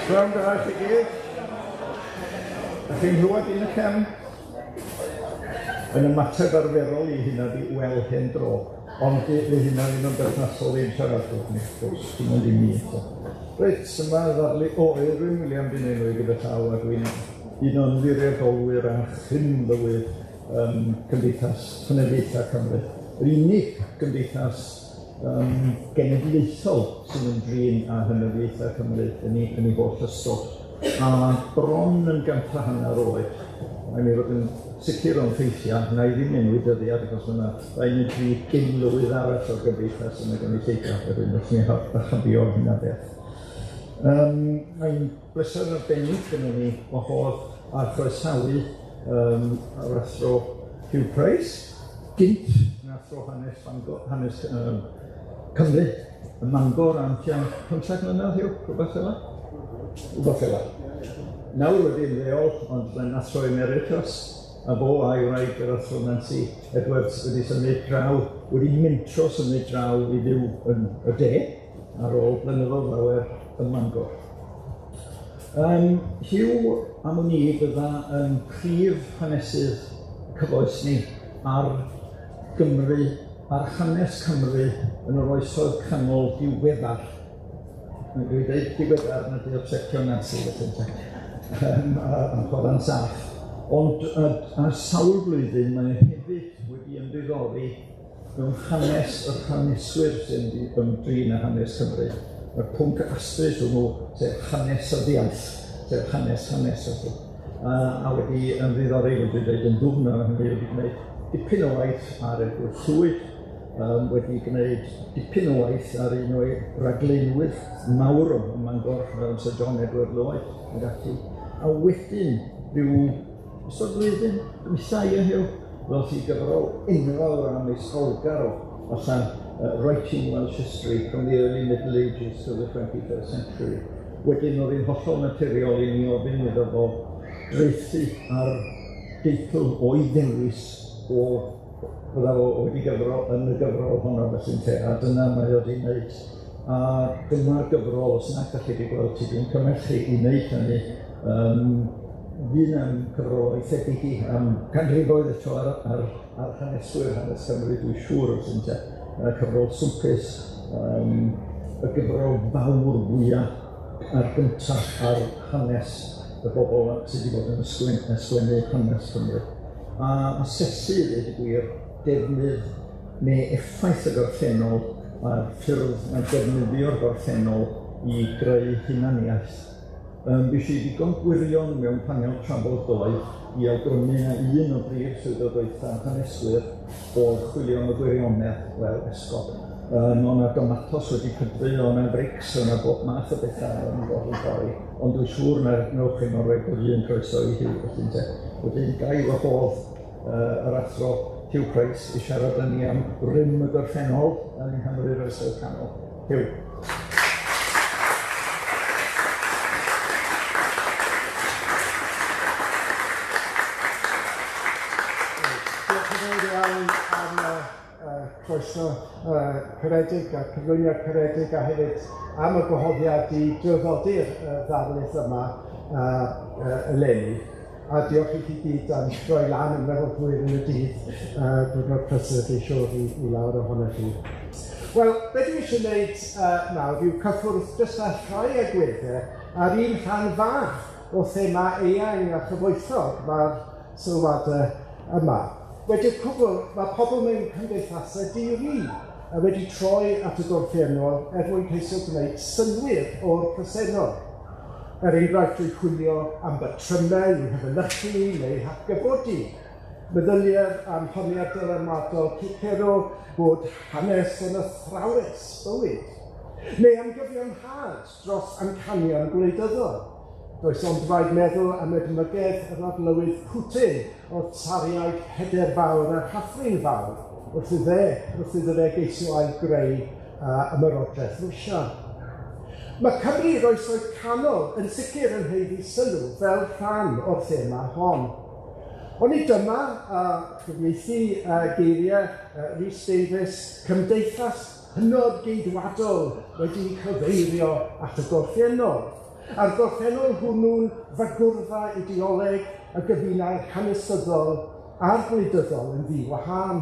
Pnawn da i chi gyd. Dach chi'n nghlwad i yn y cefn? Yn ymateb arferol i hynna 'di wel hen dro, ond fydd hynna ddim yn berthnasol i'n siaradwr ni, wrth gwrs, dim ond i mi eto. Reit, yma ddarlun o Eurwyn Wiliam 'di'n enw i gyda llaw a dwi'n un o'n wirfoddolwyr a chyn-lywydd yym Cymdeithas Llenyddiaetha Cymru, yr unig gymdeithas yym genedlaethol sy'n ymdrin â hynyddiaetha Cymru yn 'i yn 'i holl ystod, a bron yn gant a hannar oed, a mi fod yn sicir o'n ffeithia, wna i ddim enwi dyddiad achos ma' 'na ddau neu dri gyn-lywydd arall o'r gymdeithas yn y gynulleidfa hefyd, felly hapio hynna beth. Yym mae'n bleser arbennig gynnon ni wahodd a chroesawu yym yr athro Hugh Price, gynt yn athro hanes Bangor, hanes yym Cymru ym Mangor am tua 15 mlynedd Hugh, rhywbeth fela? Rwbeth fela. Nawr wedi ymddeol, ond mae'n athro emeritus, a fo a'i wraig yr athro Nancy Edwards wedi symud draw, wedi mentro symud draw i fyw yn y de, ar ôl blynyddoedd lawer ym Mangor. Yym Hugh am wn i fydda yn prif hanesydd cyfoes ni ar Gymru, ar hanes Cymru yn yr oesoedd canol diweddar. Dwi'n dweud diweddar, na di obsectio Nancy felly ynte. Yym a a chwara'n saff. Ond yy ar sawl blwyddyn mae e hefyd wedi ymddiddori mewn hanes yr haneswyr sy'n ymdrin â hanes Cymru. Y pwnc astrus hwnnw, sef hanesyddiaeth, sef hanes hanes felly. A, a wedi ymddiddori, wedi dweud yn ddwfn ar hynny, wedi gwneud dipyn o waith ar Edward Llwyd, um, wedi gwneud dipyn o waith ar un o'i raglenwyr mawr o ym Mangor, fel Sir John Edward Lloyd ac ati. A wedyn, rhyw ystod blwyddyn, dwytha ie Huw, ddoth i gyfrol enfawr am ei sgolgar o allan Writing Welsh History from the Early Middle Ages to the 21st Century. Wedyn o'dd hi'n hollol naturiol i ni ofyn iddo fo draethu ar deitl o'i ddewis o fydda fo wedi gyfrol yn y gyfrol honno felly ynte, a dyna mae o 'di wneud. A dyma'r gyfrol, os nag 'dach chi 'di gweld hi, dwi'n cymell chi i wneud hynny. Yym fydd na'm cyfrol o'i thebyg hi am ganrifoedd eto ar ar ar haneswyr hanes Cymru, dwi'n siŵr felly ynte. Yy cyfrol swmpus, yym y gyfrol fawr fwya a'r gynta ar hanes y bobol sy 'di bod yn ysgwen- yn sgwennu hanes Cymru. A asesu, i ddeud y gwir, defnydd neu effaith y gorffennol a'r ffyrdd mae defnyddio'r gorffennol i greu hunaniaeth. Yym fues i ddigon gwirion mewn panel trafod ddoe i awgrymu na un o brif swyddogaethau haneswyr o'dd chwilio am y gwirionedd, wel, esgob. Yym o' 'na domatos wedi pydru, o' 'na frics, o' 'na bob math o betha yn dod yn torri, ond dwi'n siŵr na wnewch chi mo'n rhoid yr un croeso i Huw felly ynte. Wedyn ga i wahodd yy yr athro Hugh Price i siarad â ni am rym y gorffennol yng Nghymru'r Oesoedd Canol. Huw. Diolch yn fawr iawn am y y croeso yy caredig a'r cyflwyniad caredig a hefyd am y gwahoddiad i draddodi'r yy ddarlith yma yy yy eleni. A diolch i chi gyd am droi lan yn weddol hwyr yn y dydd yy diwrnod prysur dwi'n siŵr i i lawer ohonoch chi. Wel, be dwi isie neud yy nawr yw cyffwrdd jyst â rhai agwedde ar un rhan fach o thema eang a chyfoethog ma'r sylwade yma. Wedi'r cwbl, ma' pobl mewn cymdeithasau di-ri a wedi troi at y gorffennol er mwyn ceisio gwneud synnwyr o'r presennol. Er enghraifft, drwy chwilio am batrymau i'w hefelychu neu hatgyfodi. Meddylier am honiad dylanwadol Cicero bod hanes yn athrawes bywyd, neu am gyfiawnhad dros amcanion gwleidyddol. Does ond rhaid meddwl am edmygedd yr arlywydd Putin o'r tsariaid Peder Fawr a Catherine Fawr wrth iddo wrth iddo fe geisio ail-greu ymerodraeth Rwsia. Mae Cymru i'r Oesoedd Canol yn sicr yn haeddu sylw fel rhan o'r thema hon. Oni dyma, a chyfieithu geiriau Rhys Davies, cymdeithas hynod geidwadol wedi cyfeirio at y gorffennol. A'r gorffennol hwnnw'n fagwrfa ideoleg y gyfunaidd hanesyddol a'r gwleidyddol yn ddiwahân.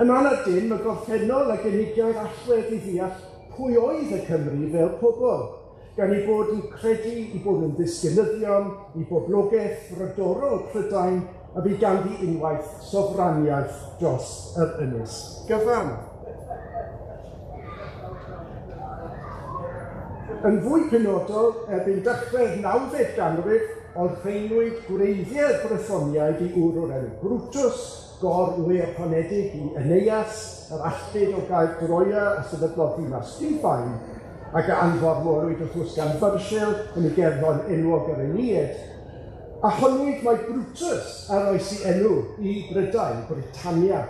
Yn anad dim, y gorffennol a gynigiai'r allwedd i ddeall pwy oedd y Cymry fel pobl, gan eu bod yn credu eu bod nhw'n ddisgynyddion i boblogaeth frodorol Prydain a fu ganddi unwaith sofraniaeth dros yr ynys gyfan. Yn fwy penodol, erbyn dechrau'r nawfed ganrif, olrheinwyd gwreiddiau'r Brythoniaid i ŵr o'r enw Brutus, gor-ŵyr honedig i Aeneas, yr alltud o Gaer Droia a sefydlodd ddinas Rhufain, ac a anforwolwyd wrth gwrs gan Virgil yn ei gerddon enwog yr Aeneid, a honnwyd mai Brutus a roes ei enw i Brydain, Britannia,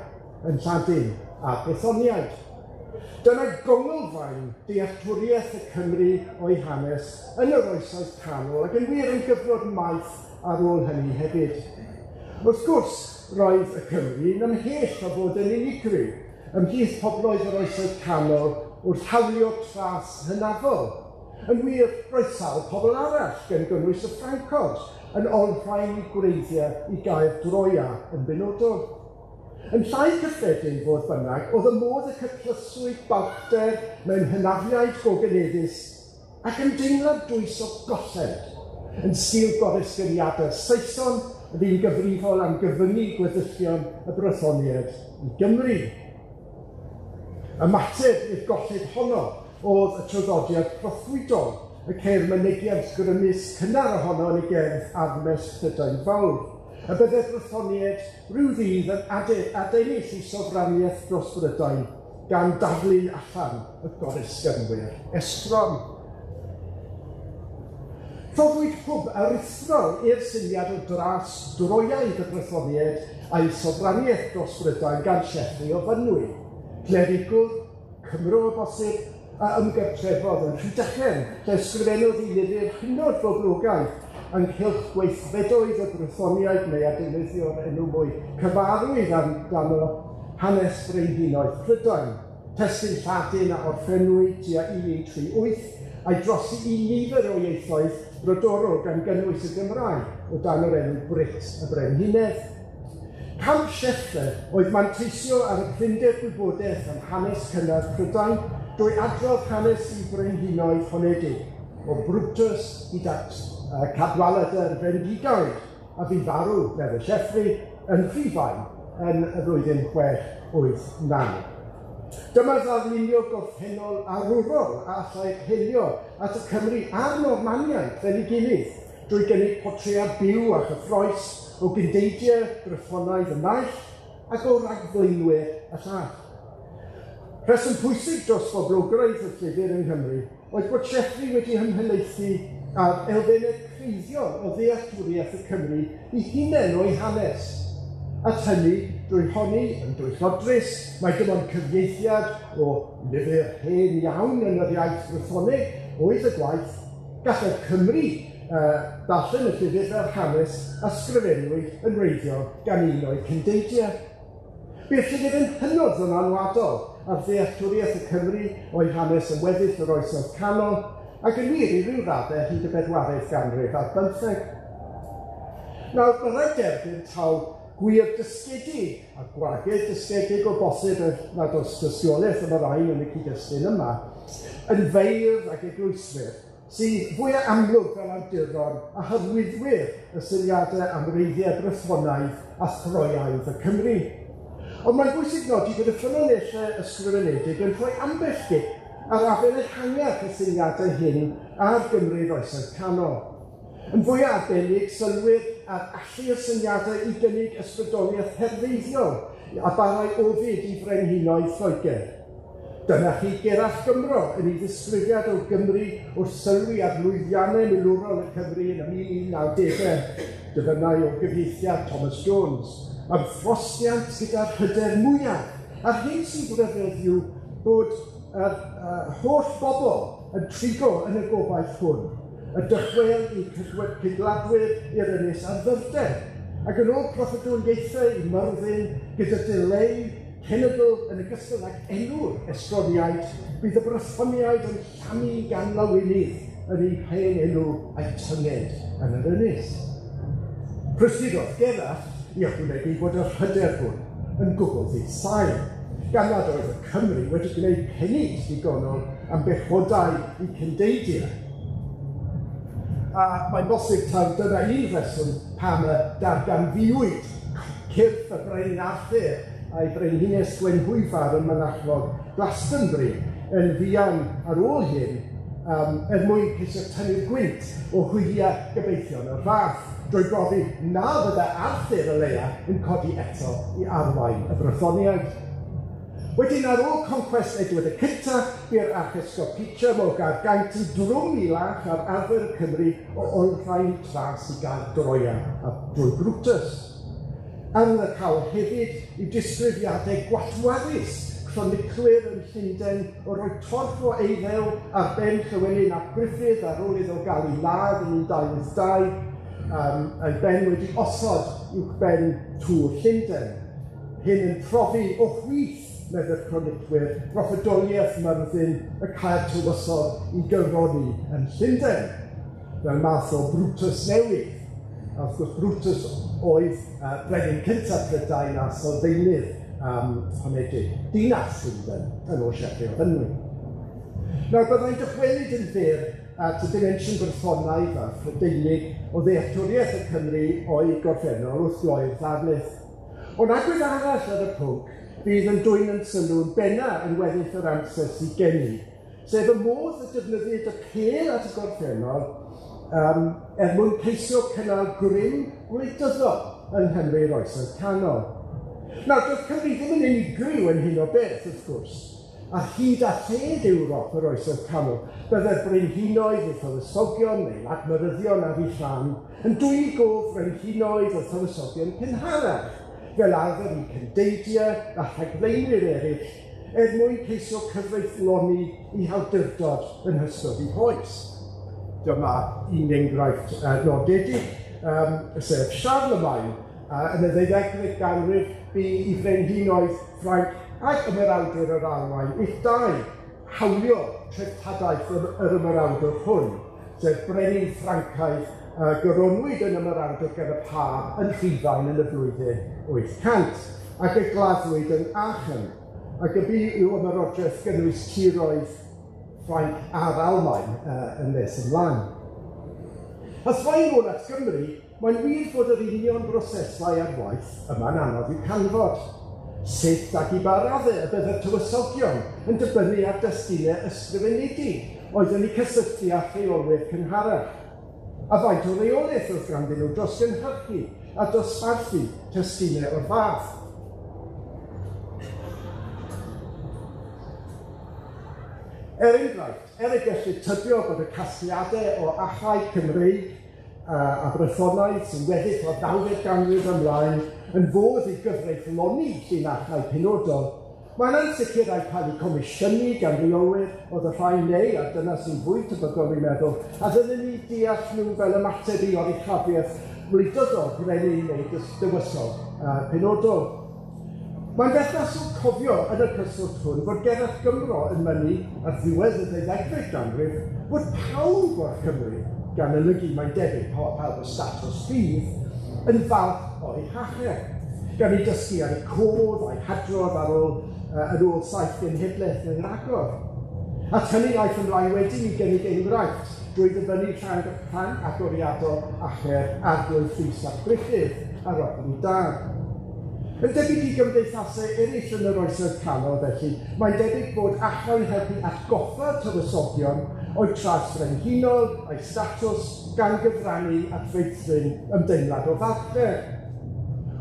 yn Lladin, a Brythoniaid. Dyna gonglfaen dealltwriaeth y Cymry o'i hanes yn yr Oesoedd Canol ac yn wir am gyfnod maith ar ôl hynny hefyd. Wrth gwrs, roedd y Cymry yn ymhell o fod yn unigryw ymhlith pobloedd yr Oesoedd Canol wrth hawlio tras hynafol. Yn wir, roedd sawl pobl arall, gan gynnwys y Ffrancod, yn olrhain eu gwreiddiau i Gaer Droia yn benodol. Yn llai cyffredin, fodd bynnag, oedd y modd y cyplyswyd balchder mewn hynafiaid gogoneddus ac ymdeimlad dwys o golled yn sgil goresgyniadau'r Saeson a fu'n gyfrifol am gyfyngu gweddillion y Brythoniaid i Gymru. Ymateb i'r golled honno oedd y traddodiad proffwydol, y ceir mynegiant grymus cynnar ohono yn ei gerdd Armes Prydain Fawr, y bydde'r Brythoniaid ryw ddydd yn adennill eu sofraniaeth dros Brydain, gan daflu allan y goresgynwyr estron. Rhoddwyd hwb aruthrol i'r syniad o dras Droiaidd y Brythoniaid a'u sofraniaeth dros Brydain gan Sieffre o Fynwy, clerigwr, Cymro o bosib, a ymgartrefodd yn Rhydychen, lle ysgrifennodd ei lyfr hynod boblogaidd ynghylch gweithredoedd y Brythoniaid neu a defnyddio'r enw mwy cyfarwydd amdano, Hanes Brenhinoedd Prydain, testun Lladin a orffennwyd tua 1138, a'i drosi i nifer o ieithoedd brodorol gan gynnwys y Gymraeg o dan yr enw Brut y Brenhinedd. Camp Sieffre oedd manteisio ar y prinder gwybodaeth am hanes cynnar Prydain drwy adrodd hanes i frenhinoedd honedig, o Brutus hyd at Cadwaladr Fendigaid, a fu farw, meddai Sieffre, yn Rhufain yn y flwyddyn 689. Dyma ddarlunio gorffennol arwrol a allai apelio at y Cymry a'r Normaniaid fel ei gilydd, drwy gynnig portread byw a chyffrous o gyndeidiau Brythonaidd y naill ac o ragflaenwyr y llall. Rheswm pwysig dros boblogrwydd y llyfr yng Nghymru oedd bod Sieffre wedi ymhelaethu ar elfennau creiddiol o ddealltwriaeth y Cymry eu hunain o'u hanes. At hynny, drwy honni yn dwyllodrus mai dim ond cyfieithiad o lyfr hen iawn yn yr iaith Frythoneg oedd y gwaith, gallai'r Cymry darllen y llyfr fel hanes a sgrifennwyd yn wreiddiol gan un o'u cyndeidiau. Bu'r llyfr yn hynod ddylanwadol ar ddealltwriaeth y Cymry o'i hanes yn weddill yr Oesoedd Canol, ac yn wir i ryw raddau hyd y bedwaredd ganrif ar bymtheg. Nawr, mae rhaid derbyn taw gwir dysgedig a gwragedd dysgedig o bosib er nad oes dystiolaeth am y rhain yn y cyd-destun yma, yn feirdd ac eglwyswyr, sydd fwya amlwg fel awduron a hyrwyddwyr y syniadau am wreiddiau Brythonaidd a Throiaidd y Cymry. Ond mae'n bwysig nodi bod y ffynonellau ysgrifenedig yn rhoi ambell gip ar afael ehangach y syniadau hyn ar Gymru'r Oesoedd Canol. Yn fwya arbennig, sylwir ar allu'r syniadau i gynnig ysbrydoliaeth herfeiddiol a barai ofid i frenhinoedd Lloegr. Dyna chi Gerallt Gymro yn ei ddisgrifiad o Gymru wrth sylwi ar lwyddiannau milwrol y Cymry yn y 1990au, dyfynnai o gyfieithiad Thomas Jones, am ffrosiant gyda'r hyder mwyaf, a'r hyn sy'n ryfedd yw bod yr holl bobl yn trigo yn y gobaith hwn, y dychwel i cydwladwyr i'r ynys ar fyrder, ac yn ôl proffwydoliaethau i Myrddin gyda dileu Cenedl yn ogystal ag enw'r Estroniaid, bydd y Brythoniaid yn llamu gan lawenydd yn eu hen enw a'u tynged yn yr ynys. Prysurodd Gerallt i ychwanegu bod yr hyder hwn yn gwbl ddi-sail, gan nad oedd y Cymry wedi gwneud penyd digonol am bechodau eu cyndeidiau. A mae'n bosib taw dyna un rheswm pam y darganfuwyd cyrff y Brenin Arthur a'i Brenhines Gwenhwyfar ym Mynachlog Glastonbury yn fuan ar ôl hyn, er mwyn ceisio tynnu'r gwynt o hwyliau gobeithion o'r fath, drwy brofi na fydde Arthur o leia yn codi eto i arwain y Brythoniaid. Wedyn, ar ôl concwest Edward y Cyntaf, bu'r Archesgob Peacham o Gaergaint yn drwm i lach ar arfer y Cymry o olrhain tras i gael Groia a drwy Brutus. Arwyddocaol hefyd yw disgrifiadau gwatwarus croniclwyr yn Llundain o roi torf o eiddew ar ben Llywelyn ap Gruffydd ar ôl iddo gael ei ladd yn 1282, a'i ben wedi osod uwchben Tŵr Llundain. Hyn yn profi o chwith, medde'r croniclwyr, broffwydoliaeth Myrddin y cael tywysog i gyroni yn Llundain, fel math o Brutus newydd. A wrth gwrs Brutus oedd brenin cyntaf Prydain a sylfaenydd honedig dinas Llundain, yn ôl Sieffre o Fynwy. Nawr, byddai'n dychwelyd yn fyr at y dimensiwn Brythonaidd a Phrydeinig o ddealltwriaeth y Cymry o'i gorffennol wrth gloi'r ddarlith. Ond agwedd arall ar y pwnc fydd yn dwyn yn sylw'n benna yn weddill yr amser sydd gen i, sef y modd y defnyddid y pêl at y gorffennol er mwyn ceisio cynnal grym gwleidyddol yng Nghymru'r Oesoedd Canol. Nawr, doedd Cymru ddim yn unigryw yn hyn o beth, wrth gwrs. A hyd a lled Ewrop yr Oesoedd Canol, byddai'r brenhinoedd, y tywysogion neu ladmeryddion ar eu rhan yn dwyn i gof frenhinoedd a thywysogion cynharach, fel arfer eu cyndeidiau a rhagflaenwyr eraill, er mwyn ceisio cyfreithloni eu hawdurdod yn hystod eu hoes. Dyma un enghraifft nodedig, sef Charlemagne. Yn y ddeuddegfed ganrif, bu i frenhinoedd Ffrainc ac ymerawdwyr yr Almaen ill dau hawlio treftadaeth yr ymerawdwr hwn, sef brenin Ffrancaidd a goronwyd yn ymerawdwr gan y Pab yn Rhufain yn y flwyddyn 800, ac y gladdwyd yn Aachen, ac y bu i'w ymerodraeth gynnwys tiroedd Ffrainc a'r Almaen yn nes ymlaen. A throi yn ôl at Gymru, Mae'n wir fod yr union brosesau ar waith yma'n anodd i'w canfod. Sut ac i ba raddau y byddai'r tywysogion yn dibynnu ar destunau ysgrifenedig oedd yn eu cysylltu â rheolwyr cynharach? A faint o reolaeth oedd ganddyn nhw dros gynhyrchu a dosbarthu testunau o'r fath? Er enghraifft, er y gellid tybio bod y casgliadau o achau Cymreig a Brythonaidd sy'n weddill o'r nawfed ganrif ymlaen yn fodd i gyfreithloni llinachau penodol, mae'n ansicr ai cael eu comisiynu gan reolwyr oedd y rhain neu, a dyna sy'n fwy tebygol fi'n meddwl, a ddylen ni deall nhw fel ymateb i oruchafiaeth wleidyddol brenin neu dywysog penodol. Mae'n berthnasol cofio yn y cyswllt hwn fod Gerallt Gymro yn mynnu ar ddiwedd y ddeuddegfed ganrif fod pawb o'r Cymry, gan olygu mae'n debyg pawb o statws rhydd, yn falch o'u hacheb, gan eu dysgu ar eu cof a'u hadrodd ar ôl yn ôl saith genhedlaeth neu ragor. At hynny aeth ymlaen wedyn i gynnig enghraifft drwy ddyfynnu rhan agoriadol Acher Arglwydd Rhys ap Gruffydd a Robin Dad. Yn debyg i gymdeithasau eraill yn yr Oesoedd Canol, felly, mae'n debyg bod achau'n helpu atgoffa'r tywysogion o'u tras frenhinol a'u statws, gan gyfrannu at feithrin ymdeimlad o falchder.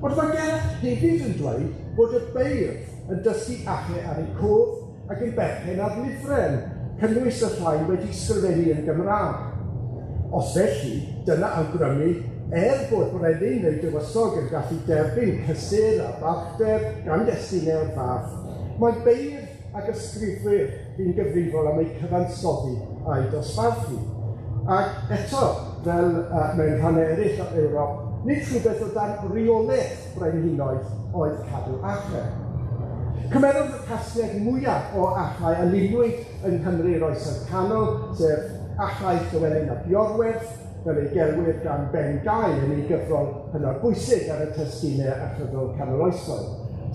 Ond mae Gerallt hefyd yn dweud bod y beirdd yn dysgu achau ar eu cof ac yn berchen ar lyfrau, cynnwys y rhai wedi sgrifennu yn Gymraeg. Os felly, dyna awgrymu, er bod brenin neu dywysog yn gallu derbyn cysur a balchder gan destunau o'r fath, mae beirdd ac ysgrifwyr fu'n gyfrifol am eu cyfansoddi a'u dosbarthu. Ac eto, fel mewn rhannau eraill o Ewrop, nid rhywbeth o dan reolaeth brenhinoedd oedd cadw achau. Cymerodd y casgliad mwyaf o achau a luniwyd yng Nghymru'r Oesoedd Canol, sef Achau Llywelyn ap Iorwerth, fel ei gelwir gan Ben Guy yn ei gyfrol hynod bwysig ar y testunau achyddol canoloesol,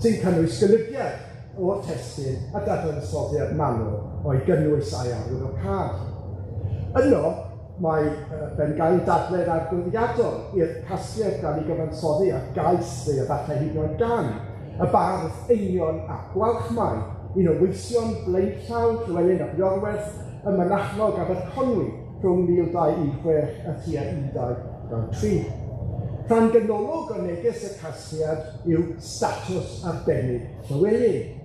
sy'n cynnwys golygiad o'r testun a dadansoddiad manwl o'i gynnwys a'i arwyddocâd. Yno, mae Ben Guy yn dadlau'r arglwyddiadol i'r casgliad gael ei gyfansoddi ar gais neu efallai hyd yn oed gan y bardd Einion ap Gwalchmai, un o weision blaenllaw Llywelyn ap Iorwerth ym Mynachlog Aberconwy rhwng 1216 a tua 1223. Rhan ganolog o neges y casgliad yw statws arbennig Llywelyn.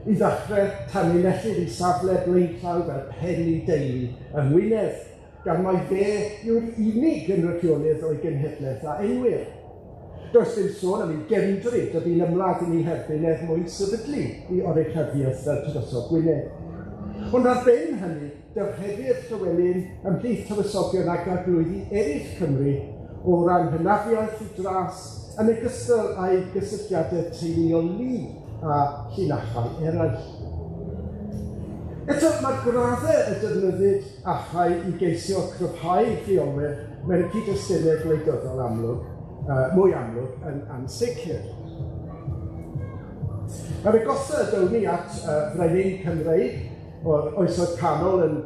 I ddechrau, tanlinellir ei safle blaenllaw fel pen ei deulu yng Ngwynedd, gan mai fe yw'r unig gynrychiolydd o'i genhedlaeth a enwir. Does dim sôn am ei gefndryd y bu'n ymladd yn ei herbyn er mwyn sefydlu ei oruchafiaeth fel Tywysog Gwynedd. Ond ar ben hynny, dyrchefir Llywelyn ymhlith tywysogion ac arglwyddi eraill Cymru o ran hynafiaeth i dras, yn ogystal â'i gysylltiadau teuluol lu a llinachau eraill. Eto, mae'r graddau y defnyddid achau i geisio cryfhau rheolwyr mewn cyd-destunau gwleidyddol amlwg, mwy amlwg, yn ansicr. Yr agosa y down ni at Frenin Cymreig o'r Oesoedd Canol yn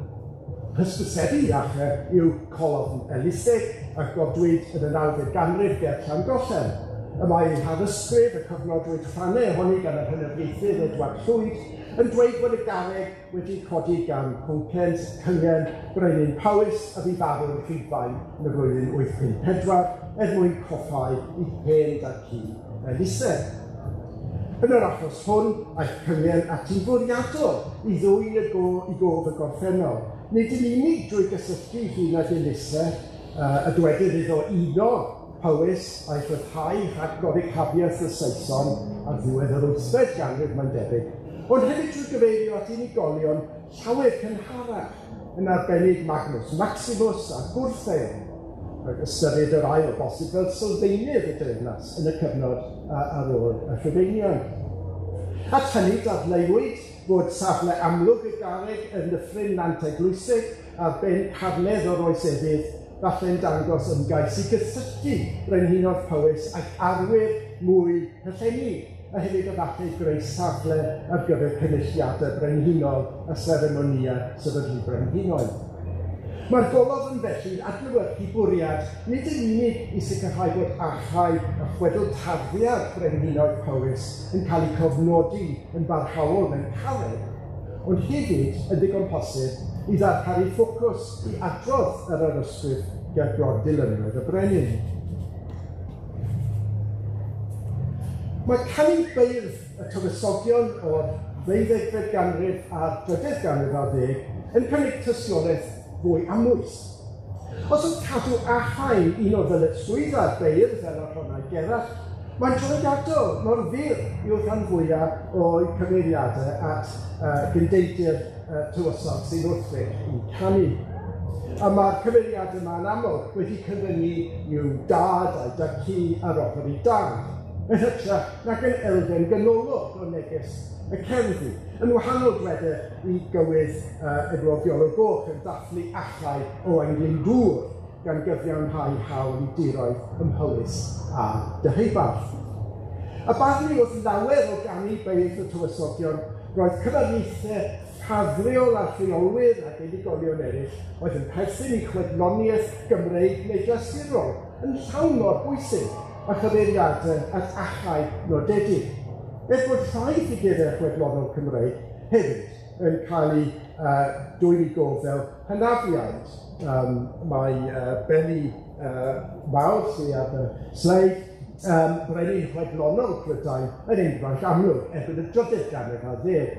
hysbysebu achau yw colofn Eliseg a godwyd yn y nawfed ganrif ger Llangollen. Y mae ei harysgrif, y cyfnodwyd rhannau ohoni gan yr hynafiaethydd Edward Llwyd, yn dweud bod y garreg wedi codi gan Concens, Cyngen, Brenin Powys a fu farw yn Rhufain yn y flwyddyn 854 er mwyn coffáu ei hen dad-cu Eliseg. Yn yr achos hwn, aeth Cyngen ati'n fwriadol i ddwyn y go i gof y gorffennol, nid yn unig drwy gysylltu hun ag Elise, y dywedir iddo uno Powys a'i rhyddhau rhag goruchafiaeth y Saeson ar ddiwedd yr wythfed ganrif mae'n debyg, ond hefyd drwy gyfeirio at unigolion llawer cynharach, yn arbennig Magnus Maximus a Gwrtheyrn, ac ystyrid yr ail o bosib fel sylfaenydd y deyrnas yn y cyfnod ar ôl y Rhufeiniaid. At hynny, dadleuwyd fod safle amlwg y garreg yn nyffryn Nant Eglwysig ar ben carnedd o'r Oes Efydd falle'n dangos ymgais i gysylltu brenhinoedd Powys ag arwyr mwy pellennig, a hefyd efallai greu safle ar gyfer cynulliadau brenhinol a seremonïau sefydlu brenhinoedd. Mae'r golofn felly'n adlewyrchu bwriad nid yn unig i sicrhau bod achau a chwedl tarddiad brenhinoedd Powys yn cael eu cofnodi yn barhaol mewn carreg, ond hefyd, yn ddigon posib, i ddarparu ffocws i adrodd yr arysgrif ger bron dilynwyr y brenin. Mae canu beirdd y tywysogion o'r ddeuddegfed ganrif a'r drydedd ganrif ar ddeg yn cynnig tystiolaeth fwy amwys. Os oedd cadw achau'n un o ddyletswyddau'r beirdd fel y rhonnau Gerallt, mae'n drawiadol mor fyr yw'r rhan fwyaf o'u cyfeiriadau at gyndeidiau'r tywysog sy'n wrthrych i'w canu. A mae'r cyfeiriadau yma yn aml wedi cyfyngu i'w dad a'i dad-cu ar ochr ei dad, yn hytrach nag yn elfen ganolog o neges y cerddi, yn wahanol dweder i gywydd enwog Iolo Goch yn dathlu achau Owain Glyndŵr gan gyfiawnhau hawl i diroedd ym Mhowys a Deheubarth. A barnu wrth lawer o ganu beirdd y tywysogion, roedd cyfarieithau ffafriol a rheolwyr ac unigolion eraill oedd yn perthyn i chwedloniaeth Gymreig neu glasurol yn llawn mor bwysig a chyfeiriadau at achau nodedig. Er bod rhai ffigurau chwedlonol Cymreig hefyd yn cael eu dwyn i gof fel hynafiaid, mae Benni Mawr sydd ar y sleid, brenin chwedlonol Prydain yn enghraifft amlwg erbyn y drydydd ganrif ar ddeg.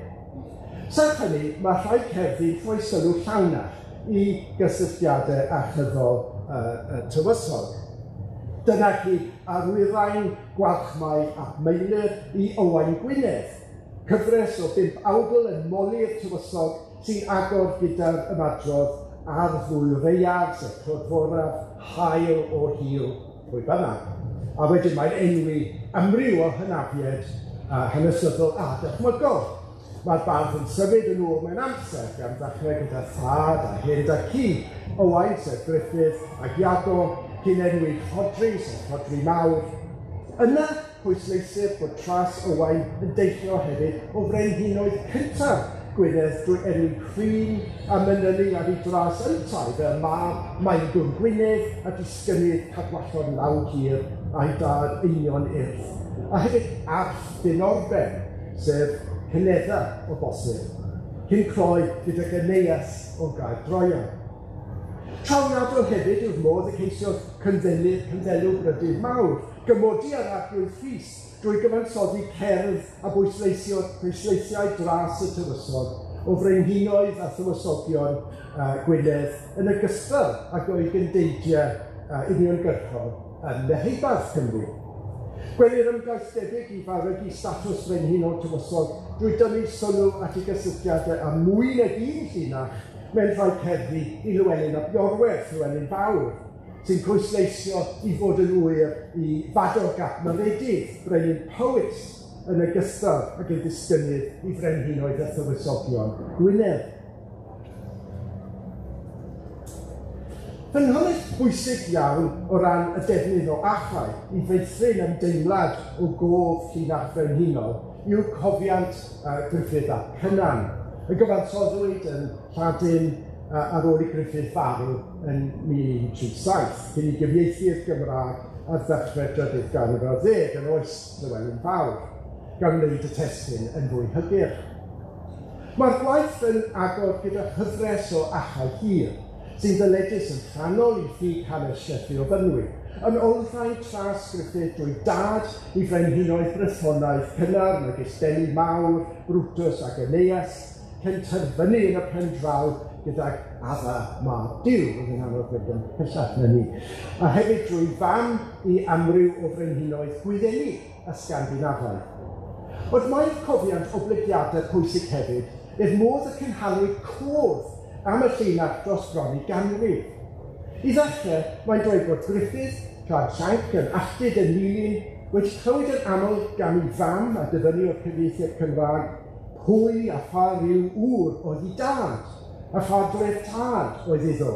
Serch hynny, mae rhai cerddi'n rhoi sylw llawnach i gysylltiadau achyddol y tywysog. Dyna chi arwyrain Gwalchmai ap Meilyr i Owain Gwynedd, cyfres o bump awdl yn moli'r tywysog sy'n agor gyda'r ymadrodd ar ddwy reiaf, sef clodforaf, hael o hil, pwy bynnag. A wedyn mae'n enwi amryw o hynafiaid hanesyddol a dychmygol. Mae'r bardd yn symud yn ôl mewn amser, gan ddechrau gyda thad a hen dad-cu, Owain, sef Gruffydd, ac Iago, cyn enwi Rhodri, sef Rhodri Mawr. Yna, pwysleisir bod tras Owain yn deillio hefyd o frenhinoedd cyntaf Gwynedd drwy enwi Rhun a manylu ar ei dras yntau fel mab Maelgwn Gwynedd a disgynnydd Cadwallon Lawhir a'i dad Einion Urdd, a hefyd Arth Dinorben, sef Cynedda o bosib, cyn cloi gydag Aeneas o Gaerdroea. Trawiadol hefyd yw'r modd y ceisiodd Cynddelw Cynddelw Brydydd Mawr gymodi â'r Arglwydd Rhys drwy gyfansoddi cerdd a bwysleisio pwysleisiau dras y tywysog o frenhinoedd a thywysogion Gwynedd yn ogystal ag o'i gyndeidiau uniongyrchol yn Neheubarth Cymru. Gwelir ymgais debyg i farygu statws frenhinol tywysog drwy dynnu sylw at ei gysylltiadau â mwy nag un llinach mewn rhai cerddi i Lywelyn ap Iorwerth, Llywelyn Fawr, sy'n pwysleisio ei fod yn ŵyr i Fadog ap Maredudd, brenin Powys, yn ogystal ag yn ddisgynnydd i frenhinoedd a thywysogion Gwynedd. Ffynhonnell bwysig iawn o ran y defnydd o achau i feithrin ymdeimlad o gof llinach frenhinol yw cofiant Gruffydd ap Cynan, y gyfansoddwyd yn Lladin ar ôl i Gruffydd farw yn 1137, cyn i gyfieithu i'r Gymraeg ar ddechrau'r drydydd ganrif ar ddeg yn oes Llywelyn Fawr, gan wneud y testun yn fwy hygyrch. Mae'r gwaith yn agor gyda chyfres o achau hir, sy'n ddyledus yn rhannol i ffug hanes Sieffre o Fynwy, yn olrhain tras Gruffydd drwy dad i frenhinoedd Brythonaidd cynnar megis Deli Mawr, Brutus ac Aeneas, cyn terfynu yn y pen draw gydag Adda Mab Duw, oedd yn anodd mynd yn pellach na ni, a hefyd drwy fam i amryw o frenhinoedd Gwyddelig a Sgandinafaidd. Ond mae'r cofiant oblygiadau pwysig hefyd i'r modd y cynhaliwyd cof am y llinach dros bron i ganrif. I ddechrau, mae'n dweud bod Gruffydd, tra'r llanc yn alltud yn Nulyn, wedi clywed yn aml gan ei fam a dyfynnu o'r cyfieithiad Cymraeg, pwy a pha ryw ŵr oedd ei dad, a pha dref tad oedd iddo,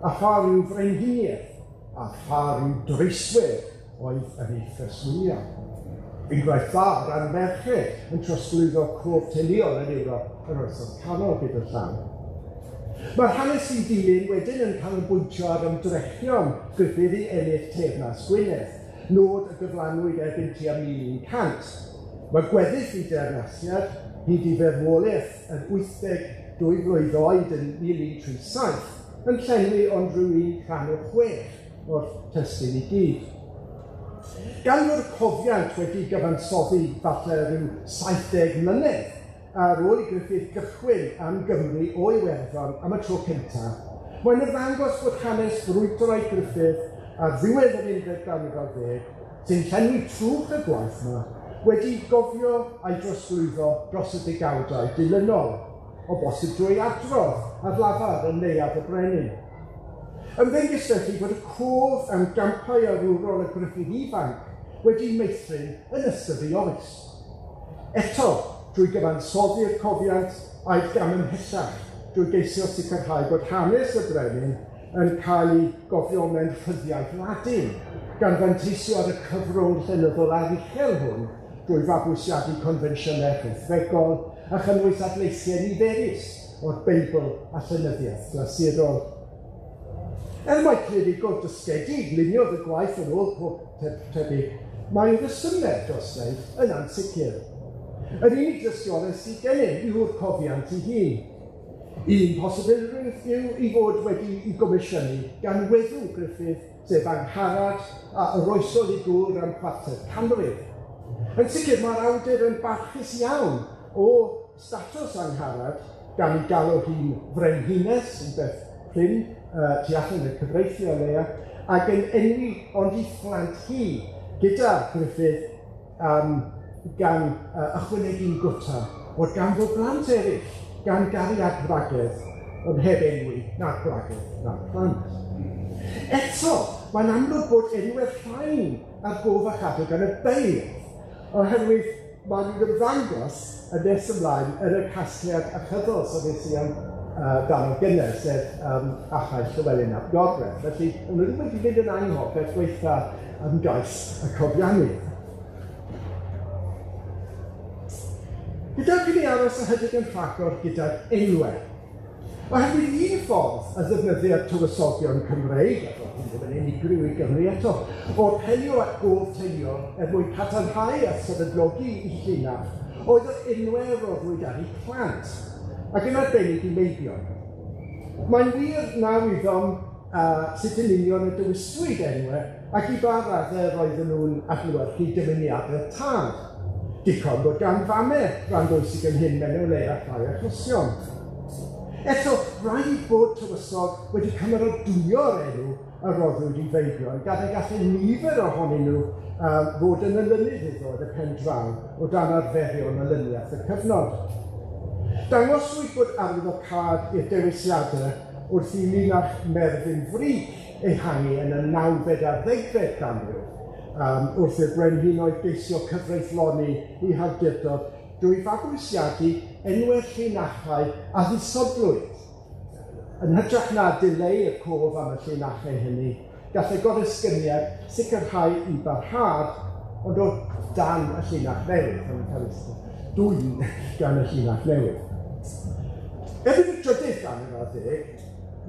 a pha ryw frenhiniaeth, a pha ryw dreiswyr oedd yn ei phreswylio. Enghraifft dda o ran merched yn trosglwyddo cof teuluol yn Ewrop yr Oesoedd Canol gyda llaw. Mae'r hanes sy'n dilyn wedyn yn canolbwyntio ar ymdrechion Gruffydd i ennill teyrnas Gwynedd, nod y gyflanwyd erbyn tua 1100. Mae gweddill ei deyrnasiad, hyd i farwolaeth yn 82 mlwydd oed yn 1137, yn llenwi ond rhyw un rhan o chwech o'r testun i gyd. Gan fod y cofiant wedi gyfansoddi falle rhyw 70 mlynedd ar ôl i Gruffydd gychwyn am Gymru o Iwerddon am y tro cyntaf, mae'n ymddangos bod hanes brwydrau Gruffydd ar ddiwedd yr unfed ganrif ar ddeg, sy'n llenwi trwch y gwaith 'ma, wedi gofio a'i drosglwyddo dros y degawdau dilynol, o bosib drwy adrodd ar lafar yn Neuadd y Brenin. Ymddengys felly bod y cof am gampau arwrol y Gruffydd ifanc wedi meithrin yn ystod ei oes. Eto, drwy gyfansoddi'r cofiant, aeth gam ymhellach drwy geisio sicrhau bod hanes y brenin yn cael ei gofio mewn rhyddiaith Ladin, gan fanteisio ar y cyfrwng llenyddol aruchel hwn drwy fabwysiadu confensiynau rhethregol a chynnwys adleisiau niferus o'r Beibl a llenyddiaeth glasurol. Er mai clerigwr dysgedig luniodd y gwaith yn ôl pob tebyg, mae rhesymau dros wneud yn ansicr. Yr unig dystiolaeth sydd gennym yw'r cofiant ei hun. Un posibilrwydd yw ei fod wedi'i gomisiynu gan weddw Gruffydd, sef Angharad, a oroesodd ei gŵr am chwarter canrif. Yn sicr, mae'r awdur yn barchus iawn o statws Angharad, gan ei galw hi'n frenhines, yn beth prin, tu allan i'r cyfreithiau o leia, ac yn enwi ond ei phlant hi gyda Gruffydd, gan ychwanegu'n gwta bod ganddo blant eraill gan gariad gwragedd, ond heb enwi na'r gwragedd na'r plant. Eto, mae'n amlwg bod enwau'r rhain ar gof a chadw gan y beirdd, oherwydd Maen nhw'n ymddangos yn nes ymlaen yn y casgliad achyddol, so fe sy am dan o gynnes, sef achau Llywelyn ap Godre. Felly, o'n nhw ddim wedi mynd yn anghop er gwaetha ymgais y cofiannydd. Gyda fi aros ychydig yn rhagor gydag enwau. Oherwydd un ffordd a ddefnyddia'r tywysogion Cymreig, ac oedd hyn ddim yn unigryw i Gymru eto, o apelio at gof teuluol er mwyn cadarnhau a sefydlogi i llinach, oedd yr enwau a roddwyd ar eu plant, ac yn arbennig i meibion. Mae'n wir na wyddom sut yn union y dewiswyd enwau ac i ba raddau roedden nhw'n adlewyrchu dymuniadau tad. Dichon bod gan famau ran bwysig yn hyn mewn o leia rhai achosion. Eto, rhaid bod tywysog wedi cymeradwyo'r enw a roddwyd i feibion, gan y gallai nifer ohonyn nhw fod yn olynydd iddo yn y pen draw o dan arferion olyniaeth y cyfnod. Dangoswyd bod arwyddocâd i'r dewisiadau wrth i linach Merfyn Frych ehangu yn y nawfed a'r ddegfed ganrif, wrth i'r brenhinoedd geisio cyfreithloni eu hawdurdod drwy fabwysiadu enwau'r llinachau a ddisodlwyd. Yn hytrach na dileu'r cof am y llinachau hynny, gallai goresgyniad sicrhau i barhad, ond o dan y llinach newydd, yn cael ei dwyn gan y llinach newydd. Erbyn y drydydd ganrif ar ddeg,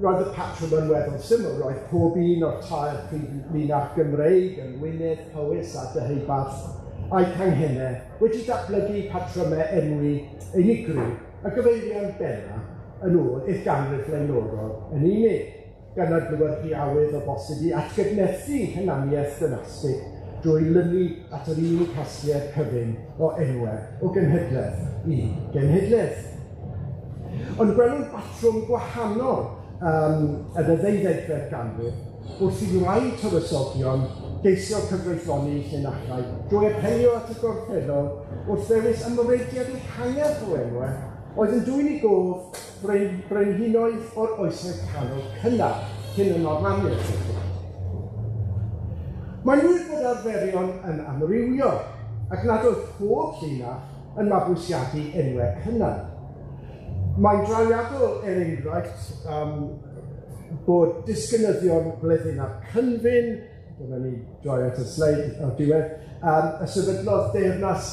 roedd y patrwm yn weddol syml, roedd pob un o'r tair prif linach Gymreig yn Wynedd, Powys a Deheubarth a'i canghennau wedi datblygu patrymau enwi unigryw a gyfeirion benna yn ôl i'r ganrif flaenorol yn unig, gan adlewyrchu awydd o bosib i atgyfnerthu hunaniaeth dynastig drwy lynu at yr un casgliad cyfun o enwau o genhedlaeth i genhedlaeth. Ond gwelwn batrwm gwahanol yn y ddeuddegfed ganrif wrth i rai tywysogion geisio cyfreithloni llinachau drwy apelio at y gorffennol wrth ddewis ymrediad ehangach o enwau oedd yn dwyn i gof brenhinoedd o'r oesau canol cynnar cyn y Normaniaid. Mae'n wir bod arferion yn amrywio ac nad oedd pob llinach yn mabwysiadu enwau cynnar. Mae'n drawiadol, er enghraifft, bod disgynyddion Bleddyn ap Cynfyn, dyma ni droi at y sleid o'r diwedd, y sefydlodd deyrnas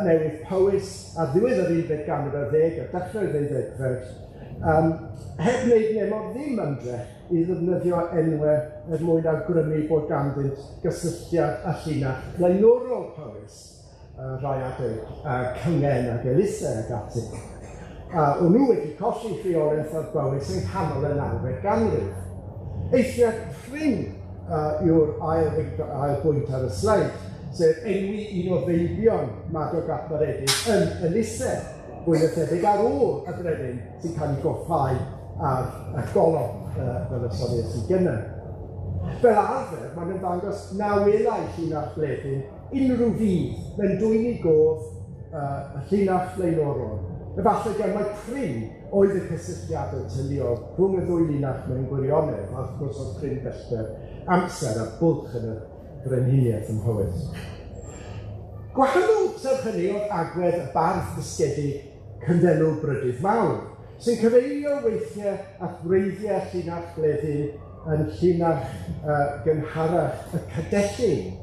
newydd Powys ar ddiwedd yr unfed ganrif ar ddeg a dechrau'r ddeuddegfed, heb wneud nemor ddim ymdrech i ddefnyddio enwau er mwyn awgrymu bod ganddynt gysylltiad â llinach flaenorol Powys, rhai adeg Cyngen ac Elise ac ati. O'n nhw wedi colli rheolaeth ar Bowys yng nghanol y nawfed ganrif. Eithriad prin yw'r ail bwynt ar y sleid, sef enwi un o feibion Madog ap Maredudd yn Elise, fwy na thebyg ar ôl y brenin sy'n cael ei goffau ar y golofn, fel y soniais i gynnar. Fel arfer, mae'n ymddangos na welai llinach Bleddyn unrhyw fudd mewn dwyn i gof y llinach flaenorol. Efallai gan mai prin oedd y cysylltiadau teuluol rhwng y ddwy linach mewn gwirionedd, a wrth gwrs oedd prin bellter amser a bwlch yn y brenhiniaeth ym Mhowys. Gwahanol serch hynny oedd agwedd y bardd dysgedig Cynddelw Brydydd Mawr, sy'n cyfeirio weithiau at wreiddiau llinach Bleddyn yn llinach gynharach y Cadellin,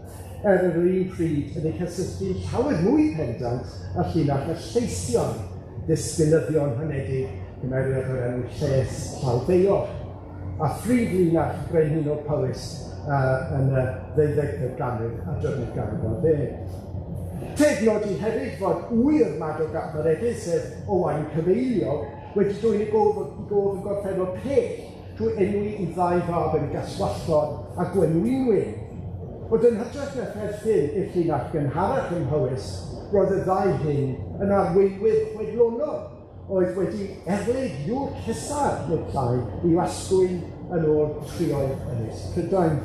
er yr un pryd yn ei cysylltu llawer mwy pendant â llinach y Lleision, disgynyddion honedig cymeriad o'r enw Lles Llawddeioch, a phrif linach brenhinol Powys yn y ddeuddegfed ganrif a drydydd ganrif ar ddeg. Teg nodi hefyd fod ŵyr Madog ap Maredudd, sef Owain Cyfeiliog, wedi dwyn i gof y gorffennol pell drwy enwi i ddau fab yn Gaswallon a Gwenwynwyn. Ond yn hytrach na pherthyn i'r llinach gynharach ym Mhowys, roedd y ddau hyn yn arweinwyr chwedlonol oedd wedi erlid Iŵr Cesar nid llai i asgwyn yn ôl trioedd Ynys Prydain.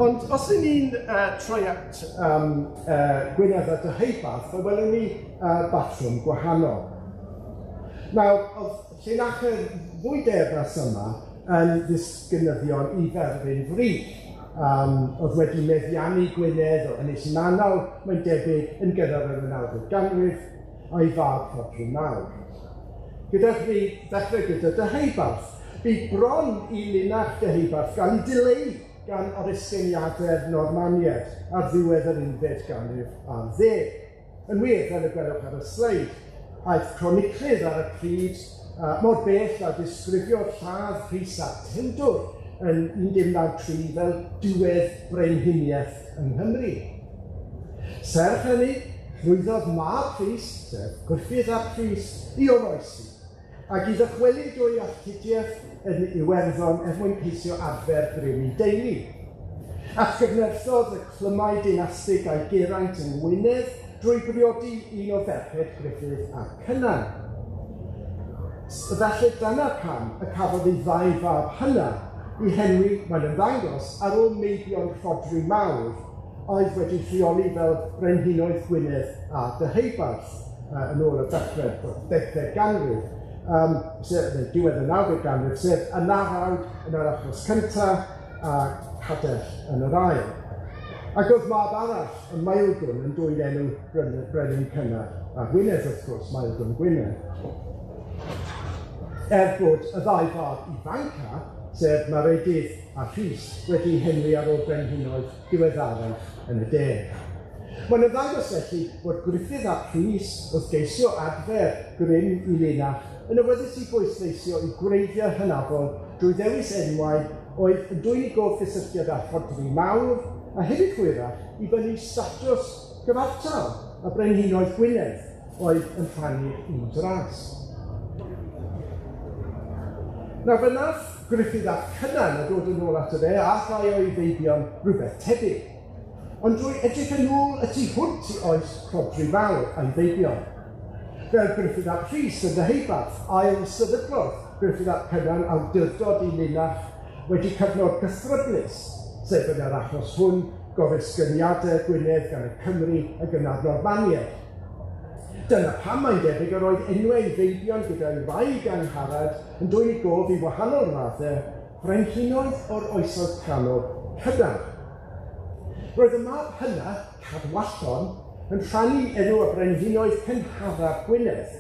Ond os ydyn ni'n troi at Gwynedd a Deheubarth, fe welwn ni batrwm gwahanol. Nawr, oedd llinachau'r ddwy deyrnas yma yn ddisgynyddion i Ferfyn Frych, oedd wedi meddiannu Gwynedd o Ynys Manaw, mae'n debyg, yn gynnar yn y nawfed ganrif, a'i fab Rhodri Mawr. Gyda chi ddechrau gyda Deheubarth. Bu bron i linach Deheubarth gael ei dileu gan oresgyniadau'r Normaniaid ar ddiwedd yr unfed ganrif ar ddeg. Yn wir, fel y gwelwch ar y sleid, aeth croniclydd ar y pryd mor bell a disgrifio lladd Rhys ap Tewdwr yn 1993 fel diwedd brenhiniaeth yng Nghymru. Serch hynny, llwyddodd mab Rhys, sef Gruffydd ap Rhys, i oroesi, ac i ddychwelyd o'i alltudiaeth yn Iwerddon er mwyn ceisio adfer grym ei deulu. Atgyfnerthodd y clymau dinastig a'i geraint yng Ngwynedd drwy briodi un o ferched Gruffydd ap Cynan. Felly dyna pam y cafodd ei ddau fab hynna eu henwi, mae'n ymddangos, ar ôl meibion Rhodri Mawr, oedd wedi rheoli fel brenhinoedd Gwynedd a Deheubarth yn ôl y dechrau'r degfed ganrif, sef, neu diwedd y nawfed ganrif, sef Anarawd yn yr achos cyntaf a Cadell yn yr ail. Ac oedd mab arall, y Maelgwn, yn dwyn enw brenin cynnar a Gwynedd, wrth gwrs, Maelgwn Gwynedd. Er bod y ddau fab ifanca, sef Maredudd a Rhys, wedi henwi ar ôl brenhinoedd diweddarach yn y de. Mae'n ymddangos felly bod Gruffydd ap Rhys wrth geisio adfer grym i linach yn awyddus i bwysleisio ei gwreiddiau hynafol drwy ddewis enwau oedd yn dwyn i gof gysylltiad â Rhodri Mawr, a hefyd hwyrach i fyny statws cyfartal y brenhinoedd Gwynedd oedd yn rhannu'r un dras. Nawr fe wnaeth Gruffydd ap Cynan a dod yn ôl ato fe a rhai o'i feibion rhywbeth tebyg, ond drwy edrych yn ôl y tu hwnt i oes Rhodri Fawr a'i feibion. Fel Gruffydd ap Rhys yn Ddeheubarth, ail sefydlodd Gruffydd ap Cynan awdurdod i linach wedi cyfnod cythryblus, sef yn yr achos hwn goresgyniadau Gwynedd gan y Cymry y gynnar Normaniaid. Dyna pam mae'n debyg yr oedd enwau ei feibion gyda'i wraig Angharad yn dwyn i gof i wahanol raddau brenhinoedd o'r Oesoedd Canol cynnar. Roedd y mab hynna, Cadwallon, yn rhannu enw y brenhinoedd cynharaf Gwynedd,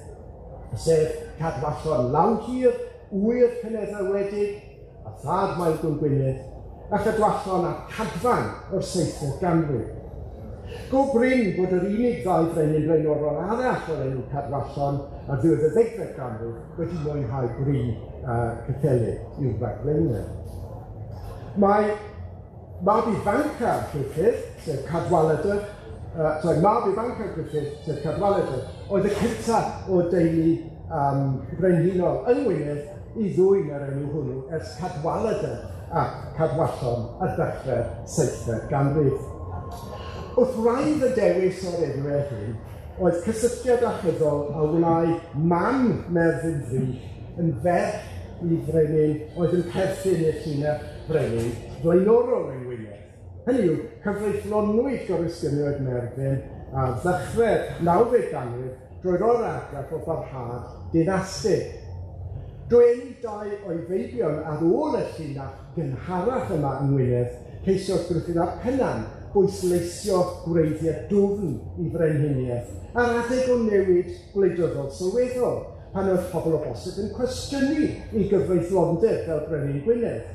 sef Cadwallon Lawhir, ŵyr Cynedda Wledig, a thad Maelgwn Gwynedd, a Chadwallon ap Cadfan o'r seithfed ganrif. Go brin bod yr unig ddau frenin blaenorol arall o'r enw Cadwallon ar ddiwedd y ddegfed ganrif wedi mwynhau bri cyffelyb i'w ragflaenwyr. Mae mab ifanca Gruffydd, sef Cadwaladr, sorry, mab ifanca Gruffydd, sef Cadwaladr, oedd y cyntaf o deulu brenhinol yng Ngwynedd i ddwyn yr enw hwnnw ers Cadwaladr a Cadwallon ar ddechrau'r seithfed ganrif. Wrth wraidd y dewis o'r enwau hyn oedd cysylltiad achyddol a wnâi mam Merfyn Frych yn ferch i frenin oedd yn perthyn i'r llinell frenin flaenorol yng Ngwynedd. Hynny yw, cyfreithlonwyd goresgyniad Merfyn ar ddechrau'r nawfed ganrif drwy roi'r argraff o barhad dinastig. Drwy enwi dau o'i feibion ar ôl y llinach gynharach yma yng Ngwynedd, ceisiodd Gruffydd ap Cynan bwysleisio gwreiddiau dwfn i frenhiniaeth ar adeg o newid gwleidyddol sylweddol, pan oedd pobl o bosib yn cwestiynu ei gyfreithlondeb fel brenin Gwynedd.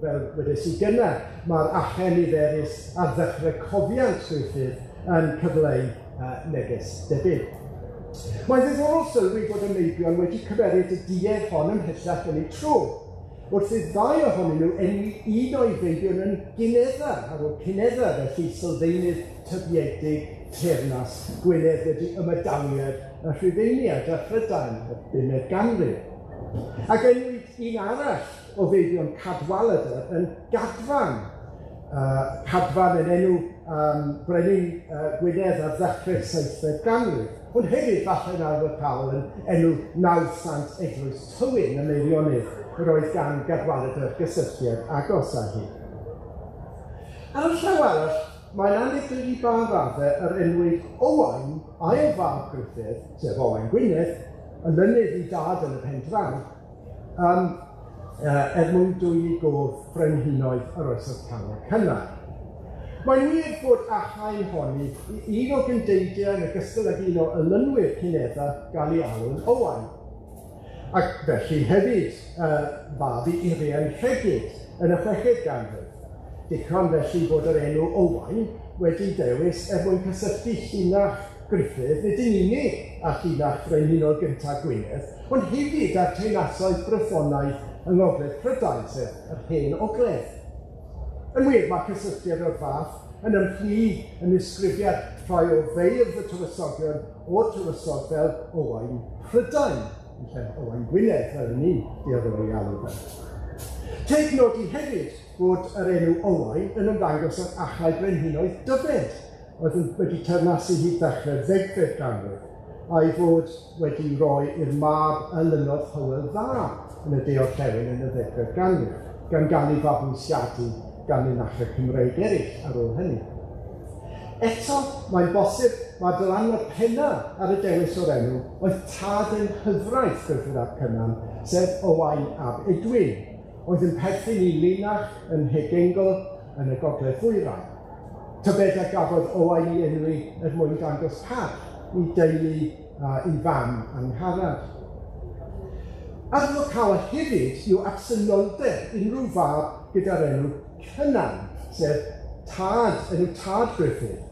Fel wedes i gynnar, mae'r achau niferus ar ddechrau cofiant Gruffydd yn cyfleu neges debyg. Mae'n ddiddorol sylwi bod y meibion wedi cymeryd y duedd hon ymhellach yn eu tro, wrth i'r ddau ohonyn nhw enwi un o'i feibion yn Ginedda, ar ôl Cunedda, felly sylfaenydd tybiedig teyrnas Gwynedd wedi ymadawiad y Rhufeiniaid â Phrydain y bumed ganrif. Ac enwyd un arall o feibion Cadwaladr yn Gadfan. Cadfan yn enw brenin Gwynedd ar ddechrau'r seithfed ganrif, ond hefyd falle'n arwyddocaol yn enw nawddsant Eglwys Tywyn ym Meirionnydd, yr oedd gan Gadwaladr gysylltiad agos â hi. Ar y llaw arall, mae'n aneglur i ba raddau yr enwyd Owain, ail fab Gruffydd, sef Owain Gwynedd, olynydd i dad yn y pen draw, er mwyn dwyn i gof brenhinoedd yr Oesoedd Canol cynnar. Mae'n wir bod achau'n honni i un o gyndeidiau yn ogystal ag un o olynwyr Cunedda gael ei alw'n Owain. Ac felly hefyd fab i Urien Rhegid yn y chweched ganrif. Dichon felly bod yr enw Owain wedi dewis er mwyn cysylltu llinach Gruffydd nid yn unig â llinach frenhinol gyntaf Gwynedd, ond hefyd â'r teyrnasoedd Brythonaidd yng Ngogledd Prydain, sef yr Hen Ogledd. Yn wir, mae cysylltiad o'r fath yn ymhlyg yn nisgrifiad rhai o feirdd y tywysogion o'r tywysog fel Owain Prydain, yn lle Owain Gwynedd, fel 'y ni'n dueddol o'i alw fe. Teg nodi hefyd bod yr enw Owain yn ymddangos ar achau brenhinoedd Dyfed, oedd yn wedi teyrnasu hyd ddechrau'r ddegfed ganrif, a'i fod wedi rhoi i'r mab a lynodd Hywel Dda yn y de-orllewin yn y ddegfed ganrif, gan gael ei fabwysiadu gan linachau Cymreig eraill ar ôl hynny. Eto, mae'n bosib mai dylanwad penna ar y dewis o'r enw oedd tad yng nghyfraith Gruffudd ap Cynan, sef Owain ab Edwin, oedd yn perthyn i linach yn Nhegengl yn y Gogledd Ddwyrain. Tybed a gafodd Owain ei enwi er mwyn dangos parch i deulu a'i fam Angharad. Arwyddocaol hefyd yw absenoldeb unrhyw fab gyda'r enw Cynan, sef tad, enw tad Gruffydd.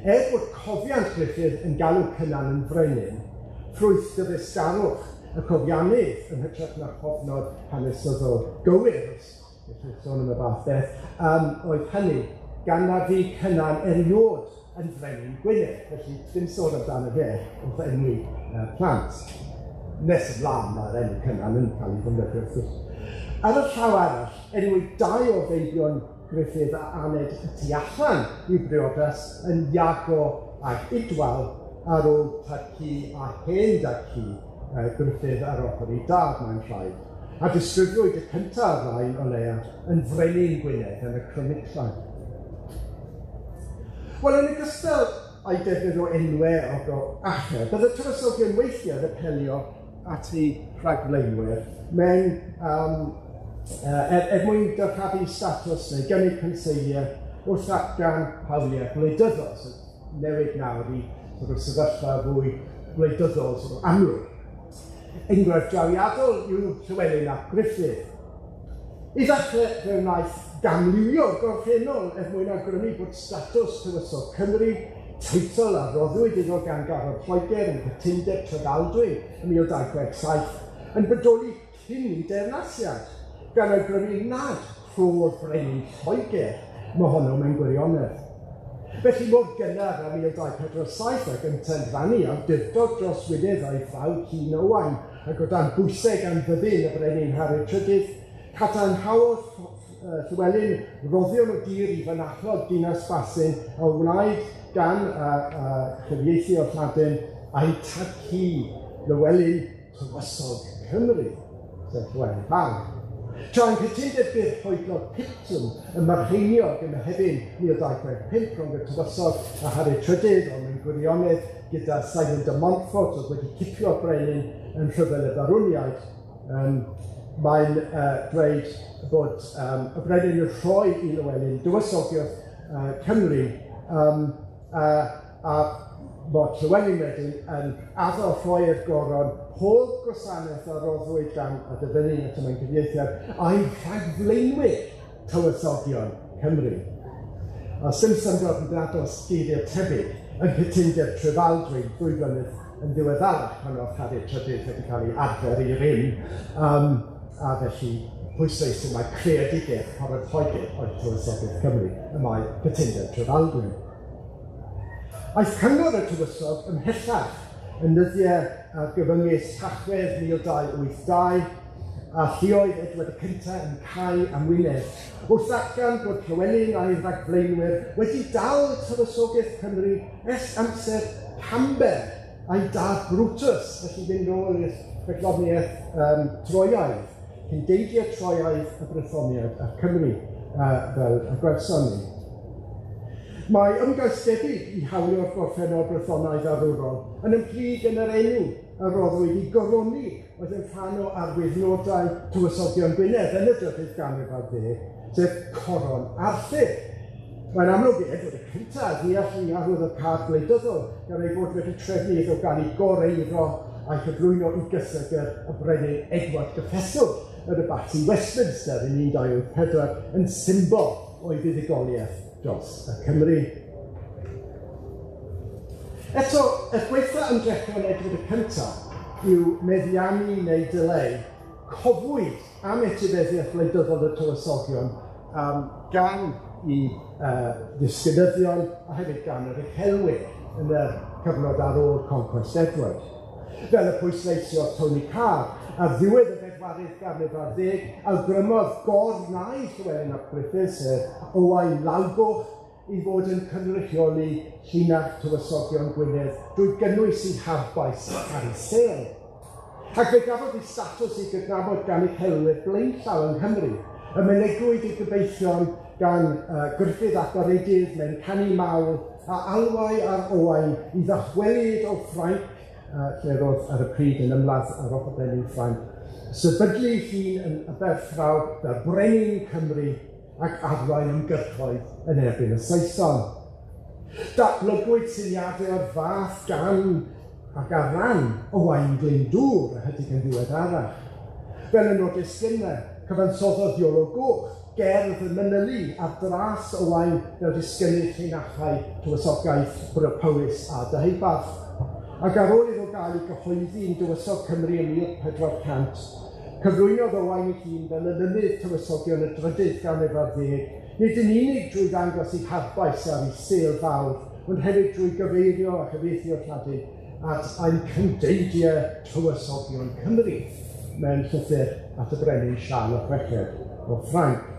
Er bod cofiant Gruffydd yn galw Cynan yn frenin, ffrwyth dyfeisgarwch y cofiannydd yn hytrach na chofnod hanesyddol gywir, os gellir sôn am y fath beth, oedd hynny, gan na fu Cynan erioed yn frenin Gwynedd, felly dim sôn amdano fe wrth enwi plant. Nes ymlaen mae'r enw Cynan yn cael ei ddefnyddio wrth gwrs. Ar y llaw arall, enwyd dau o feibion Gruffydd a aned y tu allan i'w briodas yn Iago ac Idwal ar ôl tad-cu a hen dad-cu Gruffydd ar ochr ei dad, mae'n rhaid, a disgrifiwyd y cyntaf o'r rhain o leia yn frenin Gwynedd yn y croniclau. Wel, yn ogystal â'i defnydd o enwau ac o achau, bydde tywysogion weithiau yn apelio at eu rhagflaenwyr mewn um, er mwyn dyrchafu statws neu gynnig cynseiliau wrth ddatgan hawliau gwleidyddol. So, newid nawr i sort of sefyllfa fwy gwleidyddol sort of amlwg. Enghraifft drawiadol yw Llywelyn ap Gruffydd. I ddechrau, fe wnaeth gamliwio'r gorffennol er mwyn awgrymu bod statws Tywysog Cymru, teitl a roddwyd iddo gan Gafod Lloegr yn Nghytundeb Trefaldwyn ym 1267, yn bodoli cyn ei deyrnasiad, gan awgrymu nad rhodd brenin Lloegr mohono mewn gwirionedd. Felly mor gynnar â 1247 ac yntau'n rhannu awdurdod dros Wynedd a'i frawd Hyn Owain, ac o dan bwysau gan fyddin y brenin Harri'r Trydydd, cadarnhaodd Llywelyn roddion o dir i fynachlog dinas Basin a wnaed gan chyfieithu o'r Lladin a'i tad-cu Lywelyn Tywysog Cymru, sef Llywelyn Fawr. Tra yng nghytundeb byr Hoedlog Picton ym Mrycheiniog ym Mehefin 1265 rhwng y Tywysog a Harri'r Trydydd, ond mewn gwirionedd gyda Simon de Montfort oedd wedi cipio'r brenin yn Rhyfel y Barwniaid, mae'n dweud bod y brenin yn rhoi i Lywelyn dywysogiaeth Cymru a bod Llywelyn wedyn yn addo rhoi'r goron pob gwasanaeth a roddwyd gan, a dyfynnu eto mewn cyfieithiad, a'i rhagflaenwyr tywysogion Cymru. A sim syndod yn dados geiriau tebyg yng nghytundeb Trefaldwyn 2 flynedd yn ddiweddarach pan oedd Harri'r Trydydd wedi cael ei adfer i rym, a felly pwysleisio mai creadigaeth Corwyn Lloegr oedd tywysogaeth Cymru y mae cytundeb Trefaldwyn. Aeth cyngor y tywysog ymhellach yn nyddiau argyfyngus Tachwedd 1282, a lluoedd Edward y Cyntaf yn cau am Wynedd, wrth ddatgan bod Llywelyn a'i ragflaenwyr wedi dal tywysogaeth Cymru ers amser Camber a'i dad Brutus, felly fynd nôl i'r chwedloniaeth Troiaidd, cyndeidiau Troiaidd y Brythoniaid a'r Cymry, fel y gwelson ni. Mae ymgais debyg i hawlio'r gorffennol Brythonaidd arwrol yn ymhlyg yn yr enw a roddwyd i goroni oedd yn rhan o arwyddnodau tywysogion Gwynedd yn y drydydd ganrif ar ddeg, sef Coron Arthur. Mae'n amlwg i Edward y Cyntaf ddeall ei arwyddocâd gwleidyddol gan ei fod wedi trefnu iddo gael ei goreiddo a'i chyflwyno i gysegr y brenin Edward Gyffeswr yn y Abaty Westminster yn 1284 yn symbol o'i fuddugoliaeth dros y Cymru. Eto, er gwaetha ymdrechion Edward y Cyntaf i'w meddiannu neu dileu, cofwyd am etifeddiaeth wleidyddol y tywysogion gan i ddisgynyddion a hefyd gan yr uchelwyr yn y cyfnod ar ôl concwest Edward. Fel y pwysleisiodd Tony Carr, ar ddiwedd y bedwaredd ganrif ar ddeg, awgrymodd gor-nai Llywelyn ap Gruffydd, sef Owain Lawgoch, i fod yn cynrychioli llinach tywysogion Gwynedd drwy gynnwys ei harfbais ar ei sêl. Ac fe gafodd ei statws ei gydnabod gan uchelwyr blaenllaw yng Nghymru, y mynegwyd ei gobeithion gan Gruffydd ap Maredudd mewn canu mawl a alwai ar Owain i ddychwelyd o Ffrainc, lle roedd ar y pryd yn ymladd ar ochr brenin Ffrainc, sefydlu ei hun yn Aberffraw fel brenin Cymru ac arwain ymgyrchoedd yn erbyn y Saeson. Datblygwyd syniadau o'r fath gan ac ar ran Owain Glyndŵr ychydig yn ddiweddarach. Fel y nodais gynnau, cyfansoddodd Iolo Goch gerdd yn manylu ar dras Owain fel disgynnydd llinachau tywysogaeth Powys a Deheubarth. Ac ar ôl iddo gael ei gyhoeddi yn dywysog Cymru ym 1400, cyflwynodd Owain ei hun fel elynydd tywysogion y drydydd ganrif ar ddeg, nid yn unig drwy ddangos ei harfbais ar ei sêl fawr, ond hefyd drwy gyfeirio a chyfieithu o'r Lladin at ein cyndeidiau tywysogion Cymru mewn llythyr at y brenin Siarl y Chweched o Ffrainc.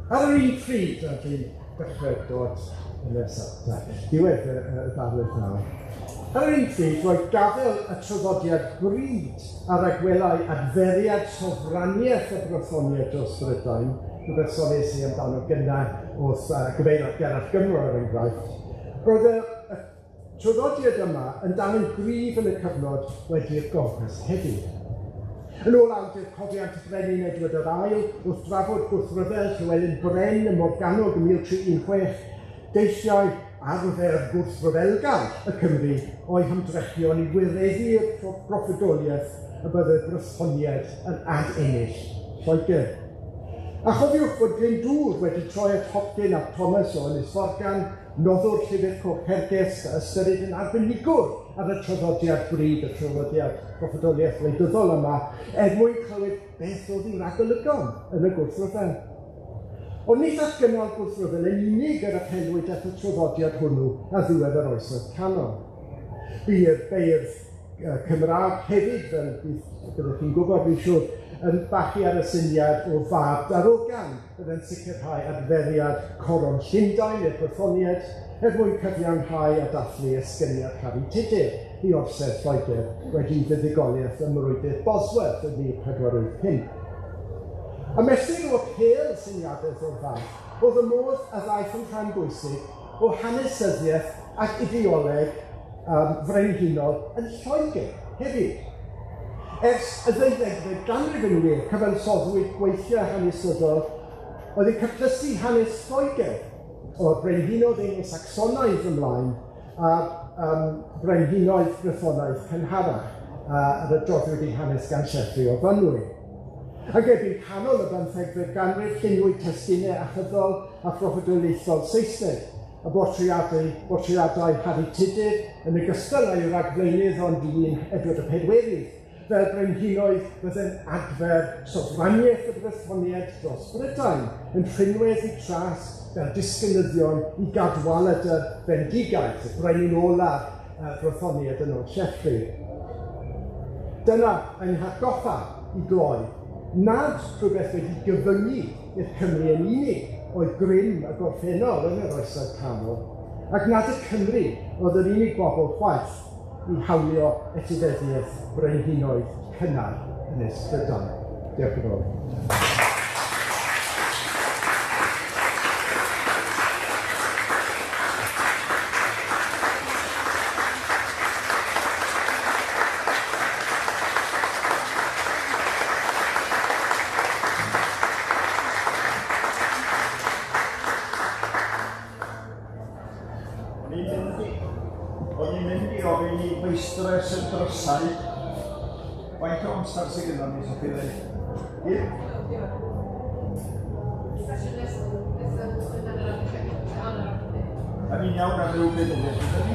Ar yr un pryd, a dwi'n dechrau dod yn nes at diwedd y ddarlith nawr, ar yr un pryd roedd gadael y traddodiad bryd a ragwelau adferiad sofraniaeth y Brythoniaid dros Brydain, rhywbeth soniais i amdano gynnau wrth gyfeirio at Gerallt Gymro er enghraifft, roedd y traddodiad yma yn dal yn gryf yn y cyfnod wedi'r gornest hefyd. Yn ôl awdur cofiant y brenin Edward yr Ail, wrth drafod gwrthryfel Llywelyn Bren ym Morgannwg ym 1316, deithiau arfer gwrthryfelgar y Cymry o'i hymdrechion i wireddu'r proffwydoliaeth y byddai'r Brythoniaid yn ad-ennill Lloegr. A chofiwch fod Glyndŵr wedi troi at Hopkin ap Thomas o Ynys Forgan, noddwr Llyfr Coch Hergest, a ystyrid yn arbenigwr ar y traddodiad bryd, y traddodiad proffwydoliaeth wleidyddol yma, er mwyn clywed beth oedd ei ragolygon yn y gwrthryfel. Ond nid at gynnal gwrthryfel yn unig yr apelwyd at y traddodiad hwnnw ar ddiwedd yr Oesoedd Canol. Bu'r beirdd Cymraeg hefyd, fel byddwch chi'n gwybod, dwi'n siŵr, yn bachu ar y syniad o fab darogan byddai'n sicrhau adferiad coron Llundain i'r Brythoniaid er mwyn cyfiawnhau a dathlu esgyniad Harri Tudur i orsedd Lloegr wedi fuddugoliaeth ym mrwydr Bosworth yn 1485. Y mesur o apêl syniadaeth o'r fath oedd y modd a ddaeth yn rhan bwysig o hanesyddiaeth ac ideoleg frenhinol yn Lloegr hefyd. Ers y ddeuddegfed ganrif yn wir, cyfansoddwyd gweithiau hanesyddol oedd yn cyplysu hanes Lloegr o'r brenhinoedd Eingl-Sacsonaidd ymlaen a'r brenhinoedd Brythonaidd cynharach, yr adroddwyd eu hanes gan Sieffre o Fynwy. Ac erbyn canol y bymthegfed ganrif, lluniwyd testunau achyddol a phroffwydoliaethol Saesneg, y bortreadau Harri Tudur, yn ogystal â'i ragflaenydd ond un Edward y Pedwerydd, fel brenhinoedd fydde'n adfer sofraniaeth y Brythoniaid dros Brydain, yn rhinwedd eu tras fel disgynyddion i Gadwaladr Bendigaid, y brenin olaf Brythoniaid yn ôl Sieffre. Dyna ein hatgoffa i gloi nad rhywbeth wedi gyfyngu i'r Cymry yn unig oedd grym y gorffennol yn yr Oesoedd Canol, ac nad y Cymry oedd yr unig bobl chwaith i hawlio etifeddiaeth brenhinoedd cynnar Ynys Prydain. Diolch yn fawr. agosau. Faint o amser sydd gyda ni, Soffi ddweud? Ie? A ni'n iawn am ryw bum munud, ydyn ni?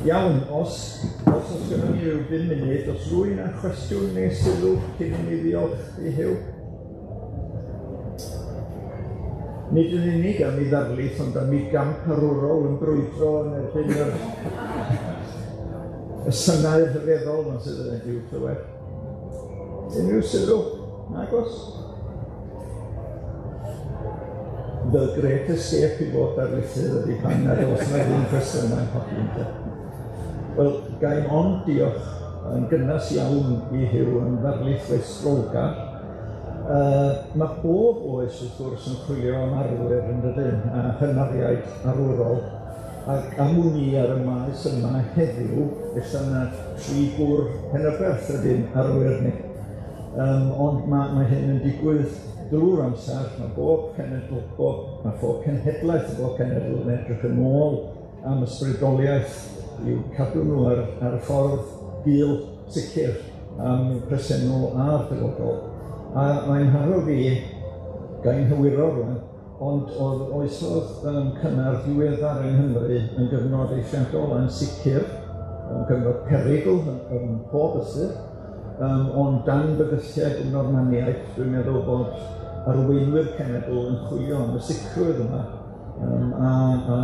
Iawn, os, os oes gennym ni ryw bum munud, os rwy'n â chwestiwn neu sylw cyn i mi ddiolch i Huw. Nid yn unig am ei ddarlith, ond am ei gamp arwrol yn brwydro yn erbyn yr y synau rhyfeddol 'ma sydd yn i'w clywed. Unrhyw sylw? Nag o's? The Great Escape i fod darlithydd ydi pan nad oes 'na ddim cwestiynau'n codi ynde? Wel, ga i'm ond diolch yn gynnas iawn i Huw am ddarlith feistrolgar. Ma' bob oes wrth gwrs yn chwilio am arwyr yn dydyn, a hynoriaid arwrol, ac am wn i ar y maes yma heddiw, ella na tri gŵr Penyberth ydi'n arwyr ni. Yym ond ma' ma' hyn yn digwydd drw'r amsar, ma' bob cenedl, bob, ma' phob cenhedlaeth o bob cenedl yn edrych yn ôl am ysbrydoliaeth i'w cadw nw ar ar y ffordd gul sicir am y presennol a'r dyfodol. A mae'n nharo fi, ga i'm nghywiro rŵan, ond o'dd oesodd yym cynnar diweddar yng Nghymru yn gyfnod eithriadol ansicir, yn gyfnod perygl yn yn pob ystyr, yym ond dan bygythiad y Normaniaid, dwi'n meddwl bod arweinwyr cenedl yn chwilio am y sicrwydd yma, yym a a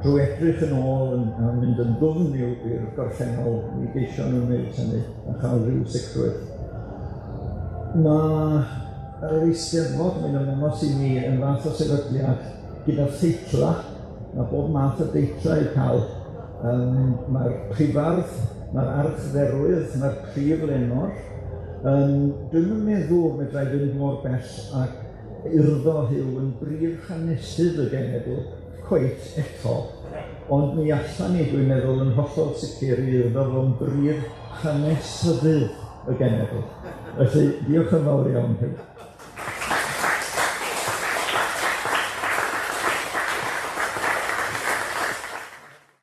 drwy edrych yn ôl yn a mynd yn ddwfn i'w i'r gorffennol, mi geisio nw wneud hynny a chael rhyw sicrwydd. Ma' yr Eisteddfod, mae'n ymddangos i mi, yn fath o sefydliad gyda theitla, ma' bob math o deitla i'w ca'l, yym ma'r prifardd, ma'r archdderwydd, ma'r prif lenor, yym dwi'm yn meddwl fedrai fynd mor bell ag urddo Huw yn brif hanesydd y genedl, cweit eto, ond mi allan ni, dwi'n meddwl, yn hollol sicir i urddo fo'n brif hanesyddydd y genedl. Felly, diolch yn fawr iawn, Huw.